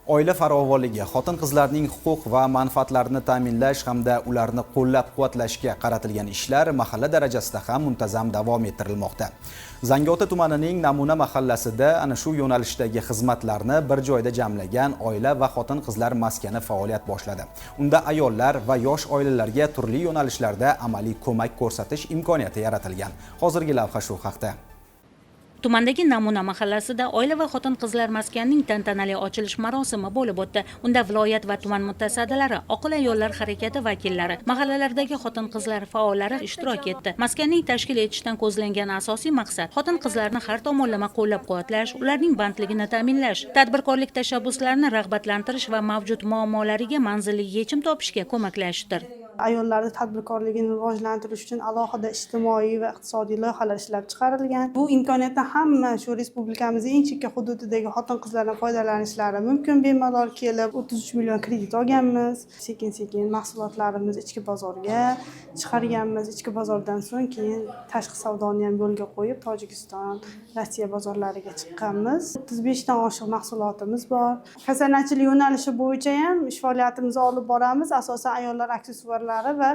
Oila farovonligi, xotin-qizlarning huquq va manfaatlarini ta'minlash hamda ularni qo'llab-quvvatlashga qaratilgan ishlar mahalla darajasida ham muntazam davom ettirilmoqda. Zangiota tumanining Namuna mahallasida ana shu yo'nalishdagi xizmatlarni bir joyda jamlagan oila va xotin-qizlar maskani faoliyat boshladi. Unda ayollar va yosh oilalarga turli yo'nalishlarda amaliy ko'mak ko'rsatish imkoniyati yaratilgan. Hozirgi lavha shu haqda. Tumandagi Namuna mahallasida oila va xotin-qizlar maskanining tantanali ochilish marosimi bo'lib o'tdi. Unda viloyat va tuman mutasaddilari, oqil ayollar harakati vakillari, mahallalardagi xotin-qizlar faollari ishtirok etdi. Maskanning tashkil etishdan ko'zlangan asosiy maqsad xotin-qizlarni har tomonlama qo'llab-quvvatlash, ularning bandligini ta'minlash, tadbirkorlik tashabbuslarini rag'batlantirish va mavjud muammolariga manzilli yechim topishga ko'maklashishdir. Ayollarni tadbirkorligini rivojlantirish uchun alohida ijtimoiy va iqtisodiy loyihalar ishlab chiqarilgan. Bu imkoniyatdan hamma shu respublikamizning eng chekka hududidagi xotin qizlardan foydalanishlari mumkin. Bemalol kelib, 33 million kredit olganmiz. Sekin sekin mahsulotlarimizni ichki bozorga chiqarganmiz. Ichki bozordan so'ng keyin tashqi savdoni ham yo'lga qo'yib, Tojikiston, Rossiya bozorlariga chiqqanmiz. 35 dan oshiq mahsulotimiz bor. Kasanachilik yo'nalishi bo'yicha ham ish faoliyatimizni olib boramiz. Asosan ayollar aksessuarlari va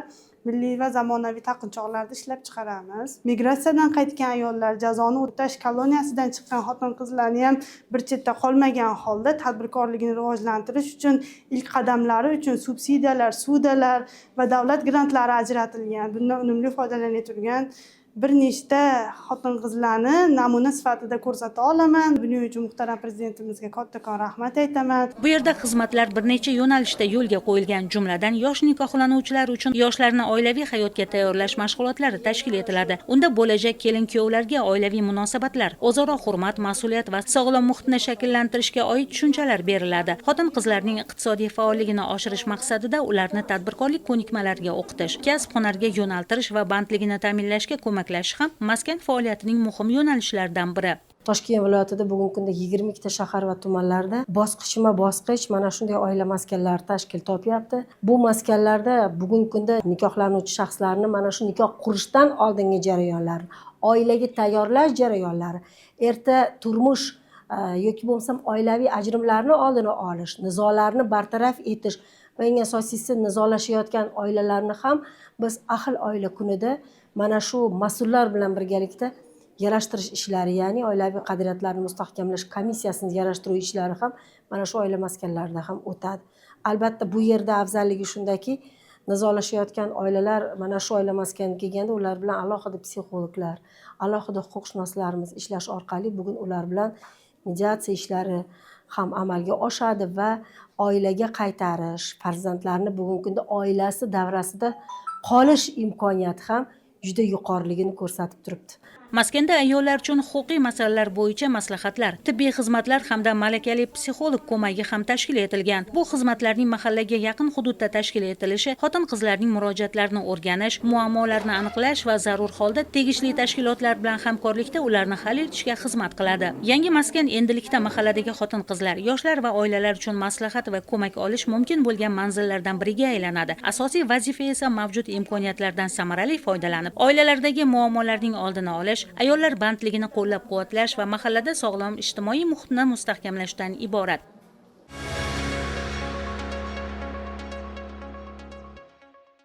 milliy va zamonaviy taqinchoqlarni ishlab chiqaramiz. Migratsiyadan qaytgan ayollar, jazoni o'tash koloniyasidan chiqqan xotin qizlarni ham bir chetda qolmagan holda tadbirkorligini rivojlantirish uchun ilk qadamlari uchun subsidiyalar, ssudalar va davlat grantlari ajratilgan. Bundan unumli foydalanayotgan bir nechta xotin qizlarni namuna sifatida ko'rsata olaman. Buning uchun muhtaram Prezidentimizga kattakon rahmat aytaman. Bu yerda xizmatlar bir necha yo'nalishda yo'lga qo'yilgan. Jumladan, yosh nikohlanuvchilar uchun yoshlarni oilaviy hayotga tayyorlash mashg'ulotlari tashkil etiladi. Unda bo'lajak kelin-kuyovlarga oilaviy munosabatlar, o'zaro hurmat, mas'uliyat va sog'lom muhitni shakllantirishga oid tushunchalar beriladi. Xotin-qizlarning iqtisodiy faolligini oshirish maqsadida ularni tadbirkorlik ko'nikmalariga o'qitish, kasb-hunarga yo'naltirish va bandligini ta'minlashga ko'maklashish ham maskan faoliyatining muhim yo'nalishlaridan biri. Toshkent viloyatida bugungi kunda 22 ta shahar va tumanlarda bosqichma bosqich mana shunday oila maskanlari tashkil topyapti. Bu maskanlarda bugungi kunda nikohlanuvchi shaxslarni mana shu nikoh qurishdan oldingi jarayonlari, oilaga tayyorlash jarayonlari, erta turmush yoki bo'lmasam oilaviy ajrimlarni oldini olish, nizolarni bartaraf etish va eng asosiysi, nizolashayotgan oilalarni ham biz ahil oila kunida mana shu mas'ullar bilan birgalikda yarashtirish ishlari, ya'ni oilaviy qadriyatlarni mustahkamlash komissiyasini yarashtiruv ishlari ham mana shu oila maskanlarida ham o'tadi. Albatta, bu yerda afzalligi shundaki, nizolashayotgan oilalar mana shu oila maskaniga kelganda ular bilan alohida psixologlar, alohida huquqshunoslarimiz ishlash orqali bugun ular bilan mediatsiya ishlari ham amalga oshadi va oilaga qaytarish, farzandlarni bugungi kunda oilasi davrasida qolish imkoniyati ham juda yuqoriligini ko'rsatib turibdi. Maskanda ayollar uchun huquqiy masalalar bo'yicha maslahatlar, tibbiy xizmatlar hamda malakali psixolog ko'magi ham tashkil etilgan. Bu xizmatlarning mahallaga yaqin hududda tashkil etilishi xotin-qizlarning murojaatlarini o'rganish, muammolarni aniqlash va zarur holda tegishli tashkilotlar bilan hamkorlikda ularni hal etishga xizmat qiladi. Yangi maskan endilikda mahalladagi xotin-qizlar, yoshlar va oilalar uchun maslahat va ko'mak olish mumkin bo'lgan manzillardan biriga aylanadi. Asosiy vazifa esa mavjud imkoniyatlardan samarali foydalanib, oilalardagi muammolarning oldini olish, ayollar bandligini qo'llab-quvvatlash va mahallada sog'lom ijtimoiy muhitni mustahkamlashdan iborat.